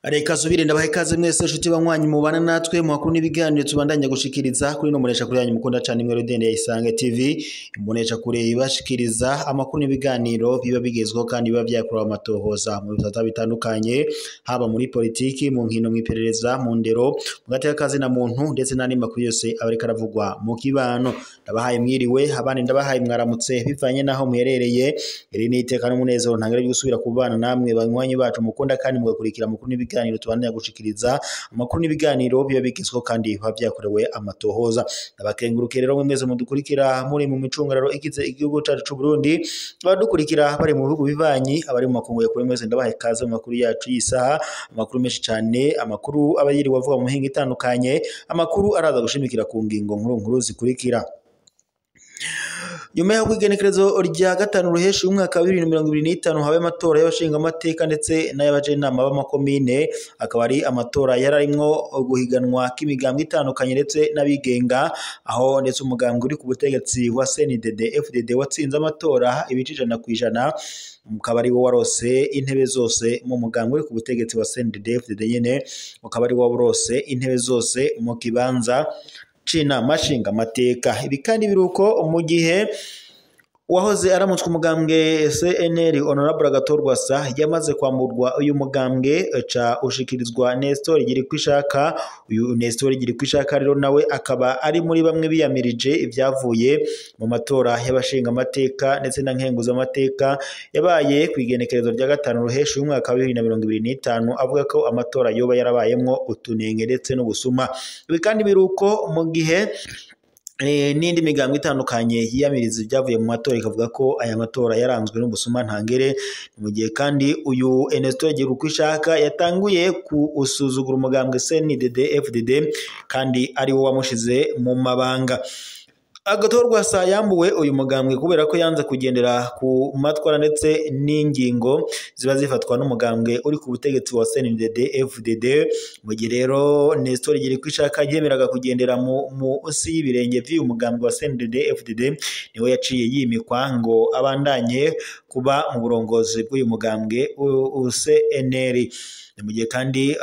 Reka subire ndabahe ikaze mwese nshuti banywanyi mubana natwe mu makuru n'ibiganiro tubandanya gushikiriza kuri no muresha kuri yanyu mukunda cyane imwe rudende ya Isange TV. Imbonesha kure ibashikiriza amakuru n'ibiganiro biba bigezweho kandi biba byakorewe amatohoza mu bisata bitandukanye, haba muri politiki, mu nkino, mu iperereza, mu ndero, mu gateka kazi na muntu, ndetse n'andi makuru yose aba ariko aravugwa mu kibano. Ndabahaye mwiriwe, abandi ndabahaye mwaramutse bivanye naho muherereye. Iri ni iteka n'umunezero ntangere byo gusubira kubana namwe banywanyi bacu mukunda kandi mugakurikira amakuru n'ibiganiro tubandanya gushikiriza, amakuru n'ibiganiro biba bigezweho kandi biba byakorewe amatohoza. Ndabakengurukiye rero mwese mudukurikira muri mu micungararo igize igihugu cacu c'u Burundi, abadukurikira bari mu bihugu bibanyi, abari mu makungu ya kure, mwese ndabahaye ikaze mu makuru yacu y'isaha, amakuru menshi cane, amakuru aba yiriwe avuga mu mihingo itandukanye, amakuru araza gushimikira ku ngingo nkuru nkuru zikurikira. Nyuma y'uko igenekerezo rya 5 ruheshi umwaka wa 2025 habaye amatora y'abashingamateka ndetse n'ay'abajenama b'amakomine, akaba ari amatora yararimwo guhiganwa k'imigambwe itandukanye ndetse n'abigenga, aho ndetse umugambwe uri ku butegetsi wa CNDD FDD watsinze amatora ibice 100%, ukaba ari wo warose intebe zose mu mugambwe uri ku butegetsi wa CNDD FDD nyene, ukaba ari wo warose intebe zose mu kibanza c'inama nshingamateka. Ibi kandi biruko mu gihe uwahoze aramutswe umugambwe CNL Honorable Agathon Rwasa yamaze kwamburwa uyu mugambwe ca ushikirizwa Nestor Girkwishaka. Uyu Nestor Girkwishaka rero nawe akaba ari muri bamwe biyamirije ibyavuye mu matora y'abashingamateka ndetse na nkenguzamateka yabaye ku igenekerezo rya 5 ruheshi umwaka wa 2025, avuga ko amatora yoba yarabayemwo utunenge ndetse n'ubusuma. Ibi kandi biruko mu gihe n'indi migambwe itandukanye yiyamiriza ibyavuye mu matora, ikavuga ko aya matora yaranzwe n'ubusuma ntangere. Mu gihe kandi uyu Ernesto Girkwishaka yatanguye gusuzugura umugambwe CNDD FDD kandi ari wo wamushize mu mabanga. Agathon Rwasa yambuwe uyu mugambwe kubera ko yanze kugendera ku matwara ndetse n'ingingo ziba zifatwa n'umugambwe uri ku butegetsi wa CNDD FDD. Mu gihe rero Nestor Girkwishaka yemeraga kugendera munsi y'ibirenge by'uyu mugambwe wa CNDD FDD, niwe yaciye yimikwa ngo abandanye kuba mu burongozi bw'uyu mugambwe CNL. Mu gihe kandi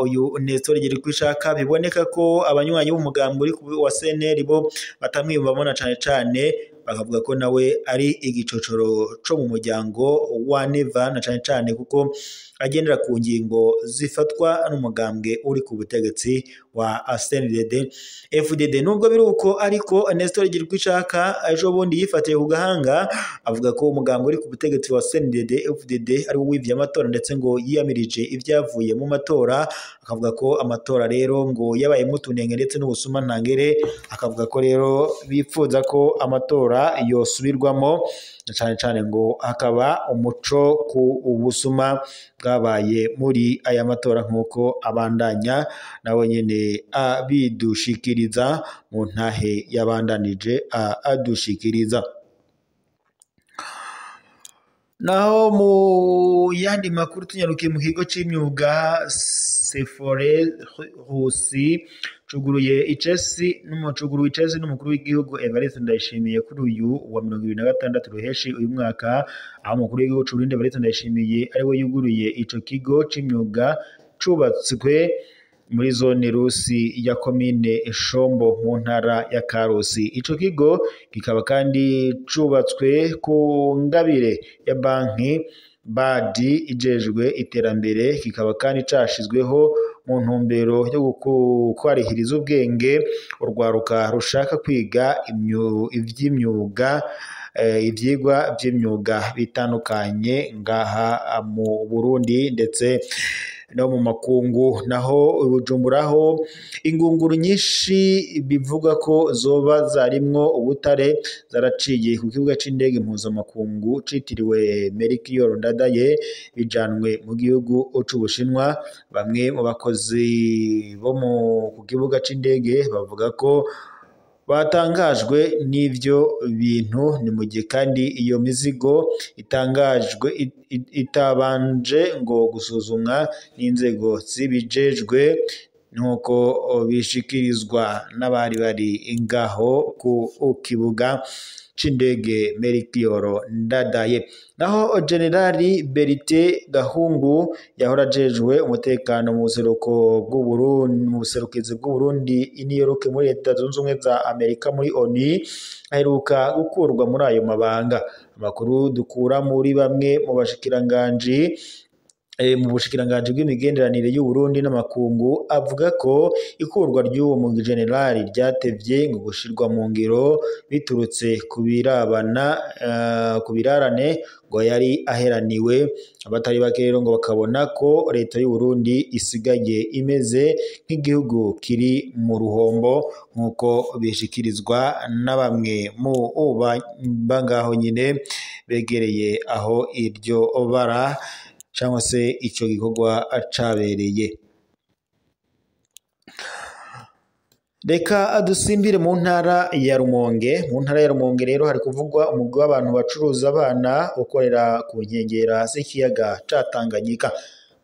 uyu Nestor Girkwishaka biboneka ko abanywanyi b'umugambwe uri wa CNL bo batamwiyumvamo na cane cane, bakavuga ko nawe ari igicocoro co mu muryango wa Neva, na cane cane kuko agendera ku ngingo zifatwa n'umugambwe uri ku butegetsi wa CNDD FDD. Nubwo biri uko ariko Nestor Girkwishaka ejo bundi yifatiye ku gahanga avuga ko umugambwe uri ku butegetsi wa CNDD FDD ari wo wivye amatora ndetse ngo yiyamirije ibyavuye mu matora, akavuga ko amatora rero ngo yabayemwo utunenge ndetse n'ubusuma ntangere, akavuga ko rero bipfuza ko amatora yosubirwamo, cane cane ngo hakaba umuco ku ubusuma bwabaye muri aya matora, nk'uko abandanya nawe nyene abidushikiriza mu ntahe yabandanije adushikiriza. Naho mu yandi makuru tunyarukiye mu kigo c'imyuga Sefore Rusi cuguruye icesi n'umucuguru icesi n'umukuru w'igihugu Evariste Ndayishimiye kuri uyu wa 2026 ruheshi uyu mwaka, aho umukuru w'igihugu c'u Burundi Evariste Ndayishimiye ari we yuguruye ico kigo c'imyuga cubatswe muri zone Rusi ya komine Shombo mu ntara ya Karusi. Ico kigo kikaba kandi cubatswe ku ngabire ya banki BAD ijejwe iterambere, kikaba kandi cashizweho mu ntumbero yo kwarihiriza ubwenge urwaruka rushaka kwiga ivy'imyuga, ivyigwa vy'imyuga bitandukanye ngaha mu Burundi ndetse no mu makungu. Naho Bujumbura ho ingunguru nyinshi bivuga ko zoba zarimwo ubutare zaraciye ku kibuga c'indege mpuzamakungu citiriwe Melchior Ndadaye, bijanwe mu gihugu c'Ubushinwa. Bamwe mu bakozi bo ku kibuga c'indege bavuga ko batangajwe n'ivyo bintu, ni mu gihe kandi iyo mizigo itangajwe itabanje ngo gusuzumwa n'inzego zibijejwe. Nuko bishikirizwa n'abari bari ngaho ku kibuga c'indege Melchior Ndadaye. Naho Generali Berite Gahungu yahora ajejwe umutekano mu buseruko bw'Uburundi, mu buserukizi bw'Uburundi i New York muri Leta Zunze Ubumwe za Amerika muri ONU, aheruka gukurwa muri ayo mabanga. Amakuru dukura muri bamwe mu bashikiranganji mu bushikiranganji bw'imigenderanire y'u Burundi n'amakungu avuga ko ikurwa ry'uwo mu generali ryatevye ngo gushirwa mu ngiro biturutse ku birabana ku birarane ngo yari aheraniwe. Abatari bake rero ngo bakabona ko leta y'u Burundi isigaye imeze nk'igihugu kiri mu ruhombo, nk'uko bishikirizwa na bamwe mu bangaho nyine begereye aho iryo bara cyangwa se ico gikorwa cabereye. Reka dusimbire mu ntara ya Rumonge. Mu ntara ya Rumonge rero hari kuvugwa umugwi w'abantu bacuruza abana ukorera ku nkengera z'ikiyaga ca Tanganyika.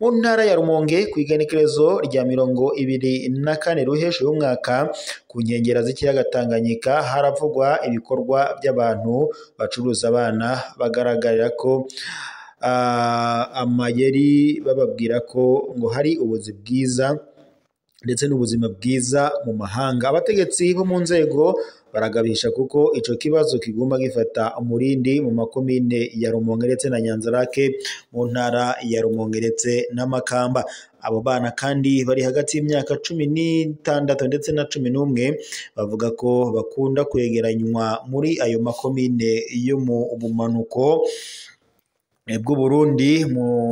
Mu ntara ya Rumonge ku igenekerezo rya 24 Ruheshi y'umwaka, ku nkengera z'ikiyaga Tanganyika haravugwa ibikorwa by'abantu bacuruza abana, bagaragarira ko amayeri bababwira ko ngo hari ubuzi bwiza ndetse n'ubuzima bwiza mu mahanga. Abategetsi bo mu nzego baragabisha kuko ico kibazo kiguma gifata umurindi mu makomine ya Rumonge ndetse na Nyanzarake mu ntara ya Rumonge ndetse n'Amakamba. Abo bana kandi bari hagati y'imyaka 16 ndetse na 11, bavuga ko bakunda kwegeranywa muri ayo makomine yo mu bumanuko bw'Uburundi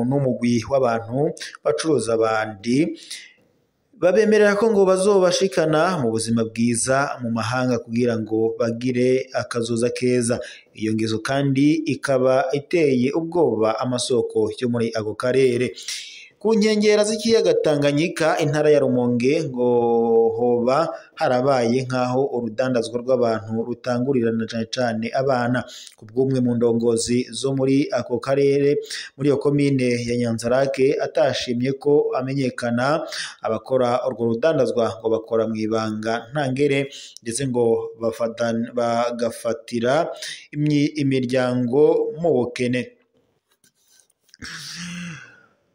n'umugwi w'abantu bacuruza abandi, babemerera ko ngo bazobashikana mu buzima bwiza mu mahanga kugira ngo bagire akazoza keza. Iyo ngeso kandi ikaba iteye ubwoba amasoko yo muri ako karere. Ku nkengera z'ikiyaga Tanganyika, intara ya Rumonge ngo hoba harabaye nk'aho urudandazwa rw'abantu rutangurirana cane cane abana. Ku bw'umwe mu ndongozi zo muri ako karere, muri iyo komine ya Nyanzarake, atashimye ko amenyekana, abakora urwo rudandazwa ngo bakora mu ibanga ntangere, ndetse ngo bagafatira imiryango mu bukene.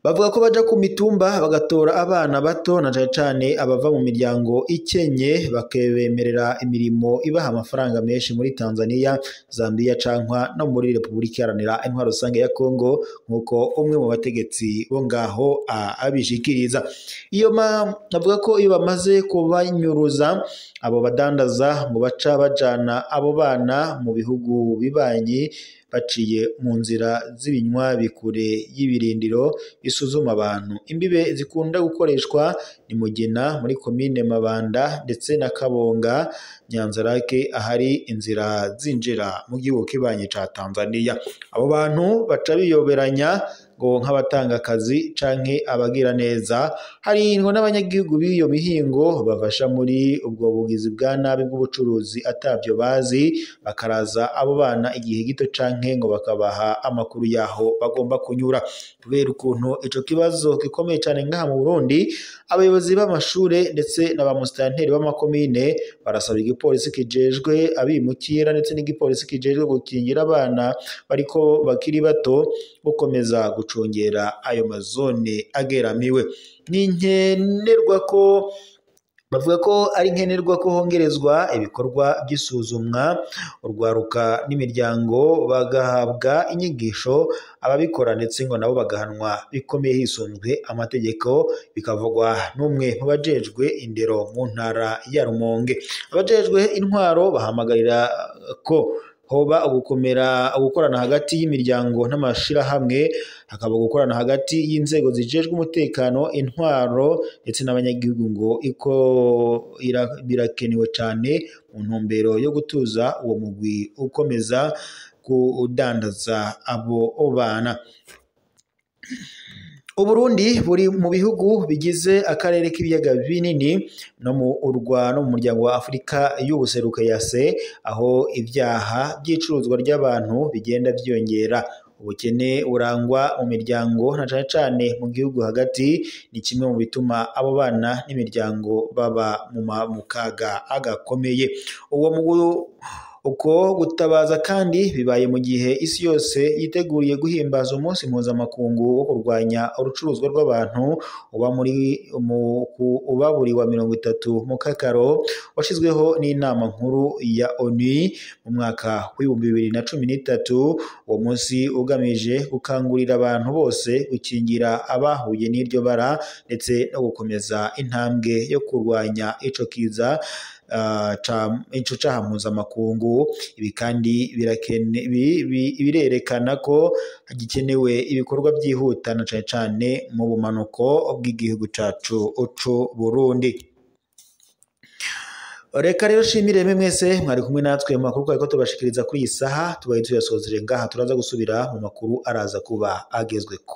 Bavuga ko baja ku mitumba bagatora abana bato na cane cane abava mu miryango ikenye, bakebemerera imirimo ibaha amafaranga menshi muri Tanzania, Zambia cankwa no muri Repubulika Iharanira Intwaro Rusange ya Kongo, nk'uko umwe mu bategetsi bo ngaho abishikiriza. Iyo avuga ko iyo bamaze kubanyuruza abo badandaza ngo baca bajana abo bana mu bihugu bibanyi baciye mu nzira z'ibinywa bikure y'ibirindiro bisuzuma abantu. Imbibe zikunda gukoreshwa ni Mugina muri komine Mabanda ndetse na Kabonga Nyanzarake, ahari inzira zinjira mu gihugu kibanyi ca Tanzania. Abo bantu baca biyoberanya ngo nk'abatanga akazi canke abagira neza. Hari ngo n'abanyagihugu b'iyo mihingo bafasha muri ubwo bugizi bwa nabi bw'ubucuruzi atavyo bazi, bakaraza abo bana igihe gito canke ngo bakabaha amakuru yaho bagomba kunyura. Kubera ukuntu ico kibazo gikomeye cane ngaha mu Burundi, abayobozi b'amashure ndetse na ba musitanteri b'amakomine barasaba igipolisi kijejwe abimukira ndetse n'igipolisi kijejwe gukingira abana bariko bakiri bato gukomeza gucungera ayo mazone ageramiwe. Ni nkenerwa ko bavuga ko ari nkenerwa ko hongerezwa ibikorwa by'isuzumwa, urwaruka n'imiryango bagahabwa inyigisho, ababikora ndetse ngo nabo bagahanwa bikomeye hisunzwe amategeko, bikavugwa n'umwe mu bajejwe indero mu ntara ya Rumonge. Abajejwe intwaro bahamagarira ko hoba ugukomera gukorana hagati y'imiryango n'amashirahamwe, hakaba gukorana hagati y'inzego zijejwe umutekano, intwaro ndetse n'abanyagihugu, ngo iko birakenewe cane mu ntumbero yo gutuza uwo mugwi ukomeza kudandaza abo bana. Uburundi buri mu bihugu bigize akarere k'ibiyaga binini no mu urwa no mu muryango wa Afrika y'ubuseruko EAC, aho ibyaha by'icuruzwa ry'abantu bigenda byiyongera. Ubukene burangwa mu miryango na cane cane mu gihugu hagati ni kimwe mu bituma abo bana n'imiryango baba mu kaga agakomeye. Uwo uko gutabaza kandi bibaye mu gihe isi yose yiteguriye guhimbaza umunsi mpuzamakungu wo kurwanya urucuruzwa rw'abantu uba buri wa 30 Mukakaro, washyizweho n'inama nkuru ya ONU mu mwaka w'2013. Uwo munsi ugamije gukangurira abantu bose gukingira abahuye n'iryo bara ndetse no gukomeza intambwe yo kurwanya ico kiza ico caha mpuzamakungu. Ibi kandi birerekana ko hagikenewe ibikorwa byihuta na cane cane mu bumanuko bw'igihugu cacu c'u Burundi. Reka rero shimire mwese mwari kumwe natwe mu makuru twariko tubashikiriza kuri iyi saha, tubaye tuyasozere ngaha, turaza gusubira mu makuru araza kuba agezweko.